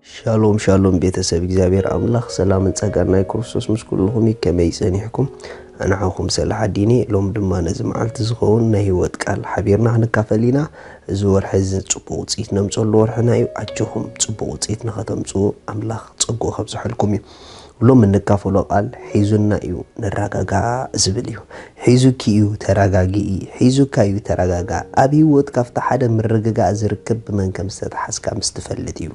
ሻሎም ሻሎም ቤተሰብ እግዚኣብሔር ኣምላኽ ሰላምን ጸጋን ናይ ክርስቶስ ምስ ኩልኹም እዩ። ከመይ ጸኒሕኩም? ኣንዓኹም ሰላሕ ኣዲኒ። ሎም ድማ ነዚ መዓልቲ ዝኸውን ናይ ህይወት ቃል ሓቢርና ክንካፈል ኢና። እዚ ወርሒ እዚ ጽቡቕ ውጽኢት ነምጸሉ ወርሕና እዩ። ኣጆኹም ጽቡቕ ውጽኢት ንኸተምጽኡ ኣምላኽ ጸጉኡ ከብዝሐልኩም እዩ። ሎም እንካፈሎ ቃል ሒዙና እዩ ንረጋጋእ ዝብል እዩ። ሒዙኪ እዩ ተረጋግኢ፣ ሒዙካ እዩ ተረጋጋእ። ኣብ ህይወት ካብቲ ሓደ ምርግጋእ ዝርክብ ብመን ከም ዝተተሓዝካ ምስ ትፈልጥ እዩ።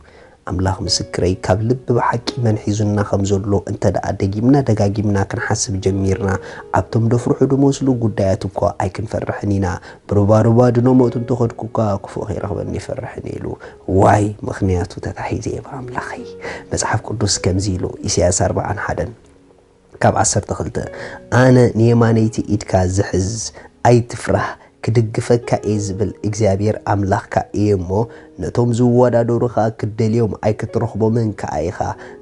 ኣምላኽ ምስክረይ፣ ካብ ልቢ ብሓቂ መን ሒዙና ከም ዘሎ እንተ ደኣ ደጊምና ደጋጊምና ክንሓስብ ጀሚርና፣ ኣብቶም ደፍርሑ ድመስሉ ጉዳያት እኳ ኣይክንፈርሕን ኢና። ብሩባሩባ ድኖ ሞት እንተኸድኩ እኳ ክፉእ ከይረኽበኒ ይፈርሕን ኢሉ። ዋይ፣ ምኽንያቱ ተታሒዘ እየ ብኣምላኸይ። መጽሓፍ ቅዱስ ከምዚ ኢሉ፣ ኢሳያስ ኣርብዓን ሓደን ካብ ዓሰርተ ክልተ፣ ኣነ ንየማነይቲ ኢድካ ዝሕዝ፣ ኣይትፍራህ፣ ክድግፈካ እየ ዝብል እግዚኣብሔር ኣምላኽካ እየ እሞ፣ ነቶም ዝወዳደሩኻ ክትደልዮም ኣይክትረኽቦምን ከኣ ኢኻ፣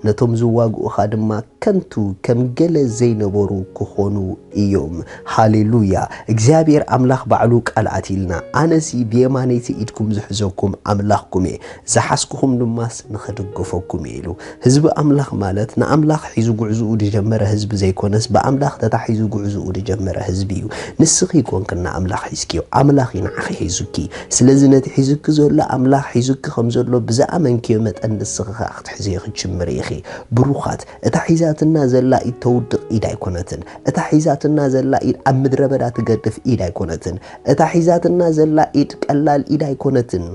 ነቶም ዝዋግኡኻ ድማ ከንቱ ከም ገለ ዘይነበሩ ክኾኑ እዮም። ሃሌሉያ! እግዚኣብሔር ኣምላኽ ባዕሉ ቃል ኣትዩልና፣ ኣነሲ ብየማነይቲ ኢድኩም ዝሕዘኩም ኣምላኽኩም እየ፣ ዝሓዝኩኹም ድማስ ንኽድግፈኩም እየ ኢሉ። ህዝቢ ኣምላኽ ማለት ንኣምላኽ ሒዙ ጉዕዝኡ ዝጀመረ ህዝቢ ዘይኮነስ፣ ብኣምላኽ ተታሒዙ ጉዕዝኡ ዝጀመረ ህዝቢ እዩ። ንስኺ ኣይኮንክን ንኣምላኽ ሒዝክዮ፣ ኣምላኽ እዩ ንዓኺ ሒዙኪ። ስለዚ ነቲ ሒዙኪ ዘሎ ኣምላኽ ሒዙኪ ከም ዘሎ ብዝኣመንክዮ መጠን ንስኺ ኸኣ ክትሕዝዮ ክትጅምሪ ኢኺ። ብሩኻት፣ እታ ሒዛትና ዘላ ኢድ ተውድቕ ኢድ ኣይኮነትን። እታ ሒዛትና ዘላ ኢድ ኣብ ምድረ በዳ ትገድፍ ኢድ ኣይኮነትን። እታ ሒዛትና ዘላ ኢድ ቀላል ኢድ ኣይኮነትን።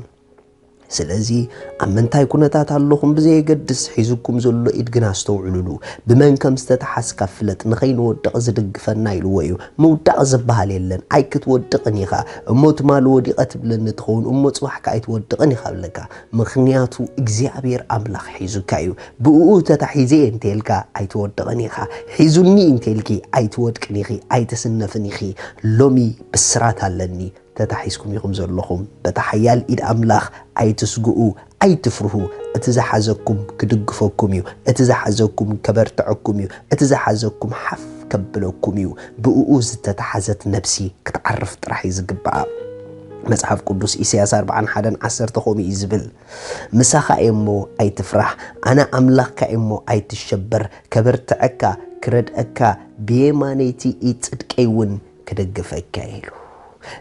ስለዚ ኣብ ምንታይ ኩነታት ኣለኹም ብዘየገድስ፣ ሒዙኩም ዘሎ ኢድ ግን ኣስተውዕሉሉ። ብመን ከም ዝተተሓዝካ ፍለጥ፣ ንኸይንወድቕ ዝድግፈና ኢልዎ እዩ። ምውዳቕ ዝበሃል የለን፣ ኣይክትወድቕን ኢኻ። እሞ ትማሊ ወዲቐ ትብለኒ ትኸውን፣ እሞ ጽባሕ ከኣ ኣይትወድቕን ኢኻ እብለካ። ምኽንያቱ እግዚኣብሔር ኣምላኽ ሒዙካ እዩ። ብእኡ ተታሒዘ እየ እንተልካ ኣይትወድቕን ኢኻ። ሒዙኒ እንተልኪ ኣይትወድቅን ኢኺ፣ ኣይትስነፍን ኢኺ። ሎሚ ብስራት ኣለኒ። ተታሒዝኩም ኢኹም ዘለኹም። በታ ሓያል ኢድ ኣምላኽ ኣይትስግኡ፣ ኣይትፍርሁ። እቲ ዝሓዘኩም ክድግፈኩም እዩ። እቲ ዝሓዘኩም ከበርትዐኩም እዩ። እቲ ዝሓዘኩም ሓፍ ከብለኩም እዩ። ብእኡ ዝተታሓዘት ነብሲ ክትዓርፍ ጥራሕ እዩ ዝግብኣ። መጽሓፍ ቅዱስ ኢሳያስ ኣርብዓን ሓደን ዓሰርተ ከምኡ እዩ ዝብል፣ "ምሳኻ እየ እሞ ኣይትፍራህ፣ ኣነ ኣምላኽካ እየ እሞ ኣይትሸበር፣ ከበርትዐካ፣ ክረድአካ፣ ብየማነይቲ ኢድ ጽድቀይ እውን ክድግፈካ" ኢሉ።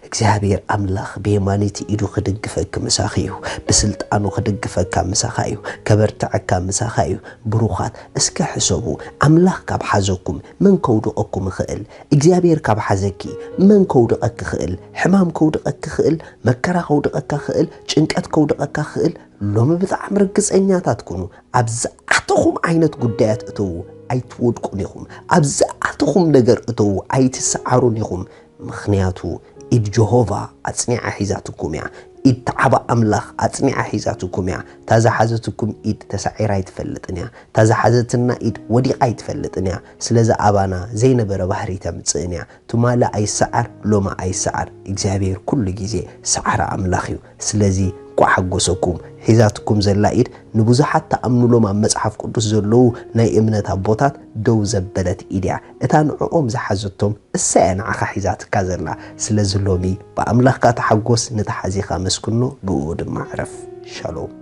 እግዚኣብሔር ኣምላኽ ብየማነይቲ ኢዱ ክድግፈኪ ምሳኺ እዩ። ብስልጣኑ ክድግፈካ ምሳኻ እዩ። ከበርትዐካ ምሳኻ እዩ። ብሩኻት፣ እስከ ሕሰቡ፣ ኣምላኽ ካብ ሓዘኩም መን ከውድቐኩም ይኽእል? እግዚኣብሔር ካብ ሓዘኪ መን ከውድቐኪ ይኽእል? ሕማም ከውድቐኪ ይኽእል? መከራ ከውድቐካ ይኽእል? ጭንቀት ከውድቐካ ይኽእል? ሎሚ ብጣዕሚ ርግጸኛታት ኩኑ። ኣብ ዝኣተኹም ዓይነት ጉዳያት እተዉ፣ ኣይትወድቁን ኢኹም። ኣብ ዝኣተኹም ነገር እተዉ፣ ኣይትሰዓሩን ኢኹም። ምኽንያቱ ኢድ ጀሆቫ ኣጽኒዓ ሒዛትኩም እያ። ኢድ ተዓባ ኣምላኽ ኣጽኒዓ ሒዛትኩም እያ። እታ ዝሓዘትኩም ኢድ ተሳዒራ ኣይትፈልጥን እያ። እታ ዝሓዘትና ኢድ ወዲቓ ኣይትፈልጥን እያ። ስለዚ ኣባና ዘይነበረ ባህሪ ተምጽእን እያ። ትማሊ ኣይሰዓር፣ ሎሚ ኣይሰዓር። እግዚኣብሔር ኩሉ ግዜ ሰዓሪ ኣምላኽ እዩ። ስለዚ እንኳዕ ሓጎሰኩም። ሒዛትኩም ዘላ ኢድ ንብዙሓት ተኣምኑሎም ኣብ መጽሓፍ ቅዱስ ዘለዉ ናይ እምነት ኣቦታት ደው ዘበለት ኢድ እያ። እታ ንዕኦም ዝሓዘቶም እሳ እያ ንዓኻ ሒዛትካ ዘላ። ስለዚ ሎሚ ብኣምላኽካ ተሓጎስ፣ ነቲ ሓዚኻ መስክኖ፣ ብእኡ ድማ ዕረፍ። ሻሎም።